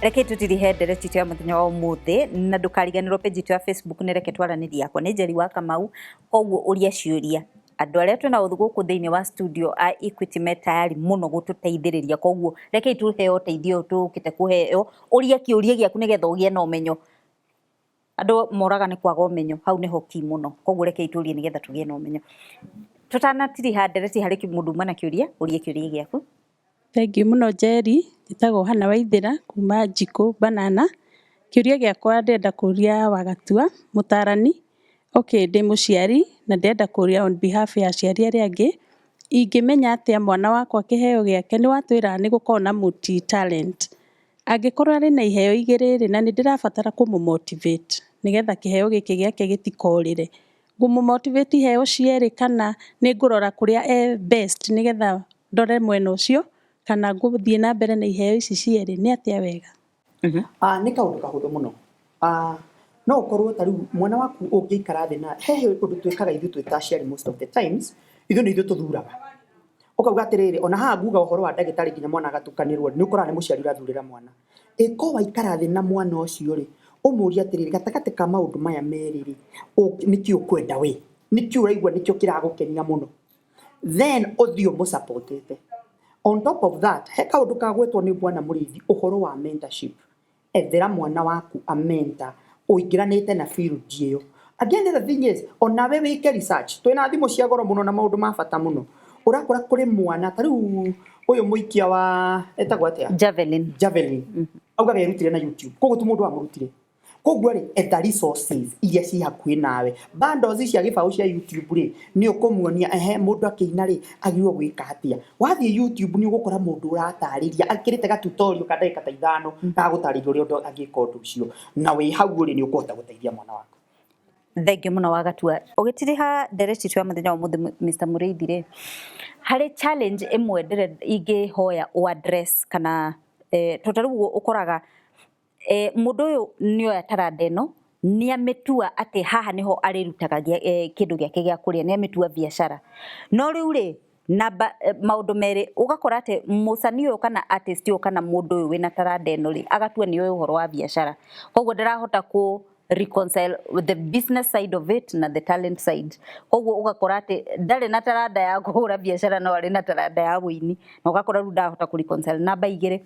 Reke tutirihe ndereti itũ ya mũthenya wa ũmũthĩ, na ndũkariganĩrwo page itũ ya Facebook nĩ Reke Twaranĩrie. Yakwa nĩ Njeri wa Kamau, koguo ũria ciũria. Andũ arĩa twĩna gũkũ thĩinĩ wa studio a Equity me tayari mũno gũtũteithĩrĩria, koguo rekei tũheo ũteithio ũyũ tũkĩte kũheo. Ũria kĩũria gĩaku nĩgetha ũgĩe na ũmenyo. Andũ moraga nĩ kwaga ũmenyo, hau nĩho ki mũno, koguo rekei tũrie nĩgetha tũgĩe na ũmenyo. Tũtanatiriha ndereti, harĩ mũndũ uma na kĩũria, ũrie kĩũria gĩaku. Thank you mũno, Njeri. Njĩtagwo Hana Waithĩra kuma Njikũ Banana. Kĩũria gĩakwa ndĩrenda kũria Wagatua mũtarani. Okay, ndĩ mũciari na ndĩrenda kũria on behalf ya aciari arĩa angĩ, ingĩmenya atĩa mwana wakwa kĩheo gĩake? Nĩ watwĩra nĩ gũkoragwo na multi talent. Angĩkorwo arĩ na iheo igĩrĩ rĩ, na nĩ ndĩrabatara kũmũ motivate nĩgetha kĩheo gĩkĩ gĩake gĩtikorĩre, ngũmũ motivate iheo cierĩ, kana nĩ ngũrora kũrĩa e best nĩgetha ndore mwena ũcio, kana ngũthiĩ na mbere na iheo ici cierĩ? Nĩ atĩa wega? Ah, nĩ kaũndũ kahũthũ mũno. Ah, no ũkorwo ta rĩu mwana waku ũngĩikara thĩ na he ũndũ twĩkaga ithuĩ twĩ ta aciari, most of the times ithuĩ nĩ ithuĩ tũthuraga. Ũkauga atĩrĩrĩ, ona haha nguga ũhoro wa ndagĩtarĩ nginya mwana agatukanĩrwo, nĩ ũkoraga nĩ mũciari ũrathurĩra mwana. Ĩko waikara thĩ na mwana ũcio rĩ, ũmũrie atĩrĩrĩ, gatagatĩ ka maũndũ maya merĩ rĩ, nĩkĩ ũkwenda we? Nĩkĩ ũraigua nĩkĩo kĩragũkenia mũno? Then ũthiĩ ũmũsupportĩte. On top of that, he kaũndũ kagwetwo nĩ bwana Mũrĩithi, ũhoro wa mentorship. Ethera mwana waku a mentor ũingĩranĩte na field ĩyo. Again, the other thing is, onawe wĩke research. Twĩna thimũ cia goro mũno na maũndũ ma bata mũno. Ũrakora kũrĩ mwana ta rĩu ũyũ mũikia wa, etagwo atĩa? Javelin. Javelin. Augaga erutire na YouTube, koguo ti mũndũ wamũrutire. Koguo rĩ, etha resources iria ci hakuhĩ nawe, bundles cia gĩbaũ cia YouTube rĩ, nĩ ũkũmuonia ehe mũndũ akĩina rĩ, agĩrĩirwo gwĩka atĩa. Wathiĩ YouTube nĩ ũgũkora mũndũ ũratarĩria akĩrĩte ga tutorial ka ndagĩka ta 5 gagũtarĩria ũrĩa ũndũ angĩka ũndũ ũcio, na wĩ hau rĩ, nĩ ũkũhota gũteithia mwana waku. Thank you mũno, Wagatua. Ũgĩtiriha ndereti itũ ya mũthenya wa ũmũthĩ, Mr. Mũrĩithi rĩ, harĩ challenge ĩmwe ndĩre ingĩhoya ũ address kana tondũ ta rĩu ũkoraga mũndũ ũyũ nĩoya taranda ĩno, nĩ amĩtua atĩ haha nĩho arĩrutaga kĩndũ gĩake gĩa kũrĩa, nĩ amĩtua biacara. No rĩu rĩ, namba maũndũ merĩ, ũgakora atĩ mũcani ũyũ kana artist ũyũ kana mũndũ ũyũ wĩna taranda ĩno rĩ, agatua nĩoĩ ũhoro wa biacara, koguo ndarahota kũ reconcile the business side of it na the talent side. Koguo ũgakora atĩ ndarĩ na taranda ya kũhũra biacara, no arĩ na taranda ya ũini, na ũgakora rĩu ndahota kũ reconcile. Namba 2,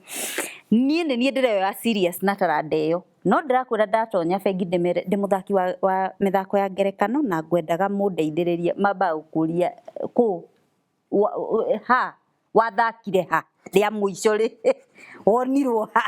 niĩ nĩ niĩ ndĩreyoya serious na taranda ĩyo, no ndĩrakwĩra ndatonya bengi ndĩmere ndĩ mũthaki wa mĩthako ya ngerekano na ngwendaga mũndeithĩrĩrie, mambaga gũkũria kũ ha wathakire, ha rĩa mũico rĩ wonirwo ha.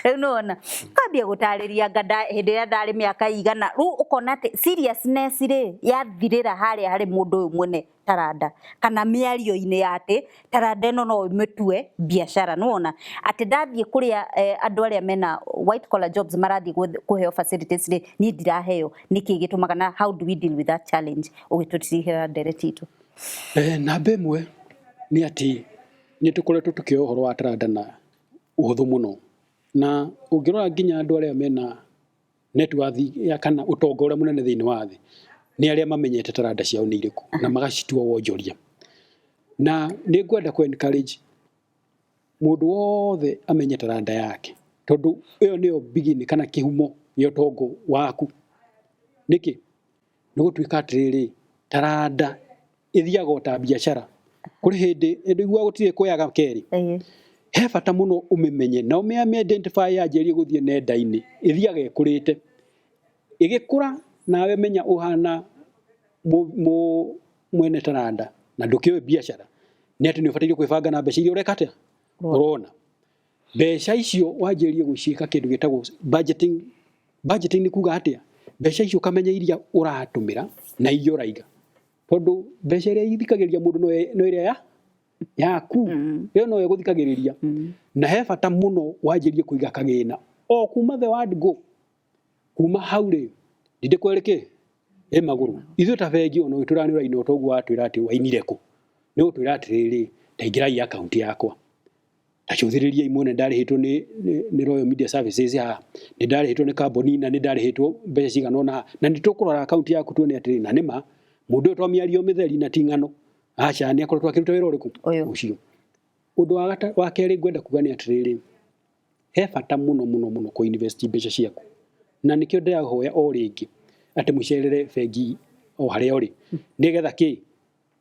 Rĩu nĩwona kambia gũtarĩria anga hĩndĩ ĩrĩa ndarĩ mĩaka igana. Rĩu ũkona atĩ seriousness rĩ yathirĩra harĩa harĩ mũndũ ũyũ mwene taranda, kana mĩario-inĩ ya atĩ taranda ĩno no ĩmĩtue biacara. Nĩwona atĩ ndathiĩ kũrĩa andũ arĩa mena white collar jobs marathiĩ kũheo facilities rĩ, niĩ ndiraheo. Nĩkĩ gĩtũmaga, na how do we deal with that challenge, ũgĩtũtirihĩra ndereti itũ? Namba 1 nĩ atĩ nĩ tũkoretwo tũkĩoya ũhoro wa taranda na ũhũthũ mũno, na ũngĩrora nginya andũ arĩa mena net worth ya kana ũtonga ũrĩa mũnene thĩinĩ wa thĩ nĩ arĩa mamenyete taranda ciao nĩ irĩkũ na magacitua wonjoria. Na nĩ ngwenda kũ encourage mũndũ wothe amenye taranda yake, tondũ ĩyo nĩyo beginning kana kĩhumo gĩa ũtongo waku. Nĩkĩ? Nĩ gũtuĩka atĩrĩrĩ, taranda ĩthiaga o ta biacara. Kũrĩ hĩndĩ ĩndũ gũtirĩ kuoyaga kerĩ. He bata mũno ũmĩmenye na ũmĩame identify, yanjĩrĩrie gũthiĩ nenda-inĩ, ĩthiaga ĩkũrĩte. Ĩgĩkũra nawe menya ũhana mwene taranda na ndũkĩũĩ biacara, nĩ atĩ nĩ ũbataire kwĩbanga na mbeca iria ũreka atĩa, ũrona. Mbeca icio wanjĩrĩrie gũciĩka kĩndũ gĩtagwo budgeting. Budgeting nĩ kuga atĩa? Mbeca icio ũkamenya iria ũratũmĩra na iria ũraiga, tondũ mbeca iria ithikagĩrĩria mũndũ no ĩrĩa ya yaku, ĩyo no ĩgũthikagĩrĩria. Na he bata mũno wanjĩrĩrie kũiga kagĩna o kuma the word go. Kuma hau rĩ, ndindĩ kĩ ĩ magũrũ. Ithuĩ ta bengi, ona ũgĩtwĩra nĩ ũraina, toguo watwĩra atĩ wainire kũ, nĩ ũgũtwĩra atĩrĩrĩ, ta ingĩrai akaunti yakwa, ta cũthĩrĩriai muone ndarĩhĩtwo nĩ Royal Media Services haha, nĩ ndarĩhĩtwo nĩ kambuni na nĩ ndarĩhĩtwo mbeca cigana ũna haha, na nĩ tũkũrora akaunti yaku tuone atĩrĩ, na nĩma mũndũ ũyũ to mĩario mĩtheri na ti ng'ano, aca, nĩ akoretwo akĩruta wĩra ũrĩkũ. Ũyũ. Ũcio. Ũndũ wa kerĩ ngwenda kuga nĩ atĩrĩrĩ, He bata mũno mũno mũno kũ invest mbeca ciaku, na nĩkĩo ndĩrahoya o rĩngĩ atĩ mũcerere bengi o harĩa ũrĩ, nĩgetha kĩ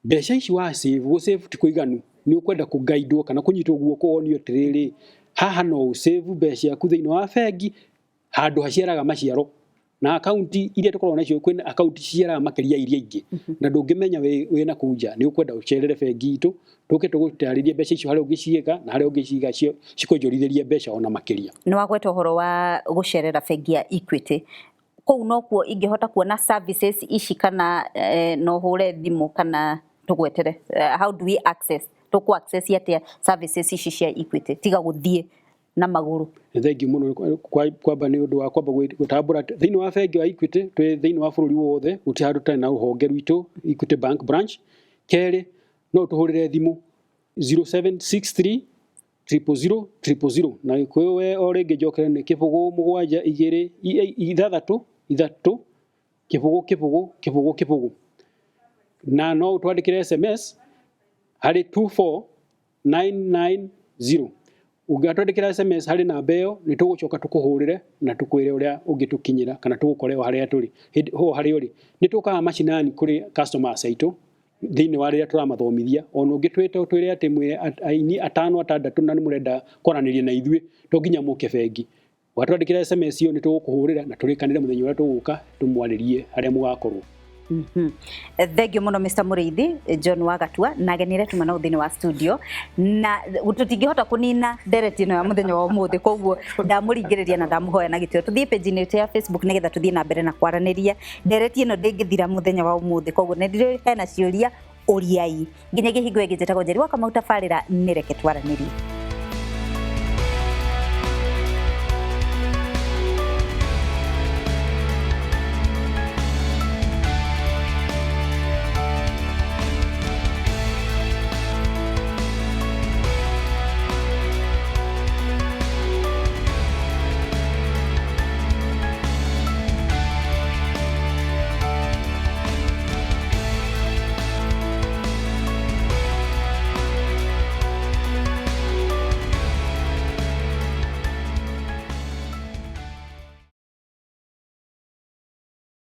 mbeca ici wa save, gũ save ti kũiganu, nĩ ũkwenda kũ guide kana kũnyitwo guoko wonio atĩrĩrĩ, haha no ũ save mbeca ciaku thĩinĩ wa bengi handũ haciaraga maciaro. Na akaunti iria tũkoragwo nacio, kwĩna akaunti ciciaraga makĩria iria ingĩ, na ndũngĩmenya wĩna kũu nja. Nĩ ũkwenda ũcerere bengi itũ, tũke tũgũtarĩrie mbeca icio harĩa ũngĩciĩka na harĩa ũngĩciga cikũnjũrithĩrie mbeca ona makĩria. Nĩ wagweta ũhoro wa gũcerera bengi ya Equity, kũu nokuo ingĩhota kuona services ici, kana no hũre thimũ kana tũgwetere? How do we access, tũkũ access atĩa services ici cia Equity tiga gũthiĩ na magũrũ? Nĩ thengiũ mũno kwamba nĩ ũndũ wa kwamba gũtambũra atĩ thĩinĩ wa bengi wa Equity twĩ thĩinĩ wa bũrũri wothe, gũtirĩ handũ tũtarĩ na rũhonge rwitũ Equity Bank branch. Kerĩ, no ũtũhũrĩre thimũ 0763 000 000, na Gĩkũyũ we o rĩngĩ njokere nĩ 0 7 2 6 3 0 0 0 0, na no ũtwandĩkĩre SMS harĩ 24990. Ũngĩatwandĩkĩra SMS harĩ namba ĩyo, nĩ tũgũcoka tũkũhũrĩre na tũkwĩre ũrĩa ũngĩtũkinyĩra kana tũgũkore o harĩa tũrĩ ho harĩa ũrĩ. Nĩ tũkaga macinani kũrĩ customers aitũ thĩinĩ wa rĩrĩa tũramathomithia. Ona ũngĩtwĩta ũtwĩre atĩ mwĩ aini atano atandatũ na nĩ mũrenda kwaranĩria na ithuĩ, to nginya mũke bengi. Watwandĩkĩra SMS ĩyo, nĩ tũgũkũhũrĩra na tũrĩkanĩre mũthenya ũrĩa tũgũka tũmwarĩrie harĩa mũgakorwo. Thank you mũno, Mr. Mũrĩithi John Wagatua, na ageni arĩa tuma nao thĩinĩ wa studio, na tũtingĩhota kũnina ndereti ĩno ya mũthenya wa ũmũthĩ, koguo ndamũringĩrĩria na ndamũhoya na gĩtĩo tũthiĩ page-inĩ itũ ya Facebook nĩgetha tũthiĩ na mbere na kwaranĩria. Ndereti ĩno ndĩngĩthira mũthenya wa ũmũthĩ, koguo nĩ ndĩrĩ hena ciũria ũriai nginyagia hingo ĩngĩ. Njĩtagwo Njeri wa Kamau, tabarĩra nĩ Reke Twaranĩrie.